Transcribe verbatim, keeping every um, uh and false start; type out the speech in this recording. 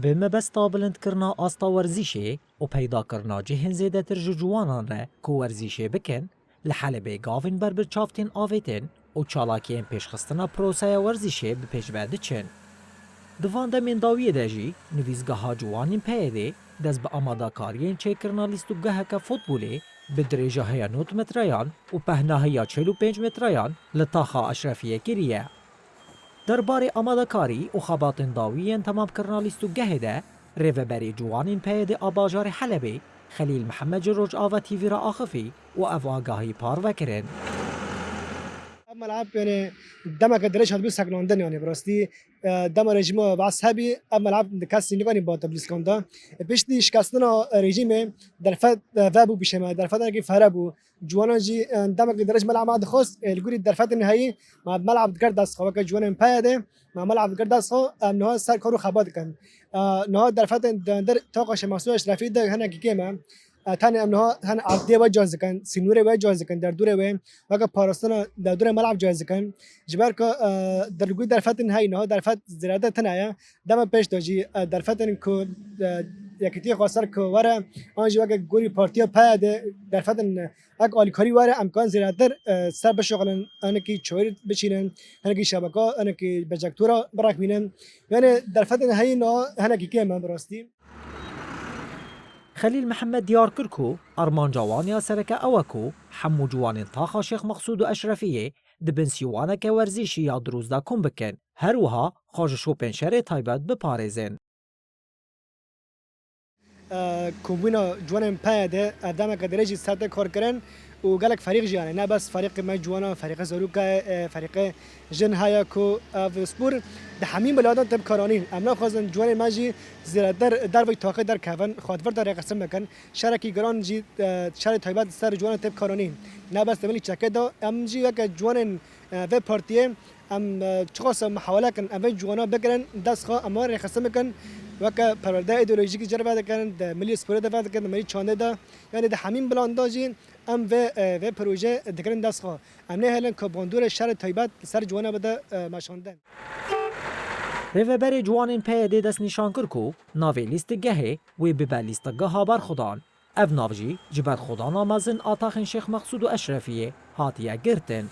Bi mebesta bilindkirina asta werzîşê û peydakirina cihên zêdetir ji ciwanan re ku werzîşê bikin, li Helebê gavên berbirçav tên avêtin û çalakiyên pêşxistina proseya werzîşê bi pêş ve diçin. Di van demên dawiyê de jî nivîsgeha ciwanên PYD'ê dest bi amadakariyên çêkirina lîstûgeheke futbolê bi dirêjahiya nod metreyan û pehnahiya çil û pênc metreyan li taxa Eşrefiyê kiriye. Derbarê amadekarî û xebatên dawî yên temamkirina lîstûgehê de rêveberê ciwanên PYD'ê a bajarê Helebê Xelîl Mihemed ji Rojava TV re axifî û ev agahî parve kirin. Ev melab, yani, demeke dirêj hatibû sekinandin, yani, bi rastî, e, dema rejîma Baas hebî, ev melab kesî nikanî bate bi lîskan de. E, piştî şikestina rejîmê derfet, e, vebû bişeme, derfetekî fere bû. Ciwanan jî, e, demeke dirêj melab me dixwest, e, li gorî derfetên heyî, me melab dikir dest xwe, weke ciwanên PYD'ê, me melab dikir dest xwe, em niha ser kar û xebat dikin. E, niha derfetên di, di taxa Şêx Mesûd Eşrefî de hinekî kêm e. E, tenê em niha hin erdê we cihaz dikin, sînorê we cihaz dikin, derdorê we, weke parastina derdorê melab cihaz dikin. Ji ber ku, e, di li gorî derfetên heyî niha derfet zêdetir tune ye. Dema pêş de jî, e, derfetên ku, e, yekîtiyê xwe ser ku were, an jî weke gorî partiya PYD'ê derfetên, e, wek alîkarî were, em kan zêdetir, e, ser bişuxulin, hinekî çawîr biçînin, hinekî şebeka, hinekî projektora birexmînin. Yani derfetên heyî niha hinekî kêm e bi rastî. Xelîl Mihemed diyar kir ku armanca wan ya sereke ew e ku hemû ciwanên taxa Şêx Mexsûd û Eşrefiyê di bin sîwaneke werzîşî ya dirûst de kom bikin, her wiha xwe ji şopên şerê taybet biparêzin. E, kombûna ciwanên PYD'ê, e, demeke dirêj jî ser tê kar kirin û gelek ferîq jî hene. Ne bes ferîqê me ciwana, ferîqê zarokê, e, ferîqê jin heye ku ev spor di hemî miladan tê bikaranîn. Em naxwazin ciwanên me jî zêdetir derveyî taxê derkevin, xwe di vir de rêxistin bikin. Şerekî giran jî, e, şerê taybet ser ciwanan tê bikaranîn. Ne bes di milî çekê de, em jî weke ciwanên, e, vê partiyê, em, e, çiqas em muhawele kin, em vê ciwana bigirin, dest xwe em wan rêxistin bikin, weke perwerde îdeolojîkî jê re vedikin, di milî sporê de vedikin, di milî çandê de, yani di hemî milan de jî em vê, e, vê proje digirin dest xwe. Em nehêlin ku bandorê şerê taybet li ser ciwana bide, e, meşandin. Rêveberê ciwanên PYD'ê destnîşan kir ku navê lîstigehê wê bibe lîstigeha berxwedan. Ev nav jî ji berxwedana mezin a taxên Şêx Mexsûd û Eşrefiyê hatiye girtin.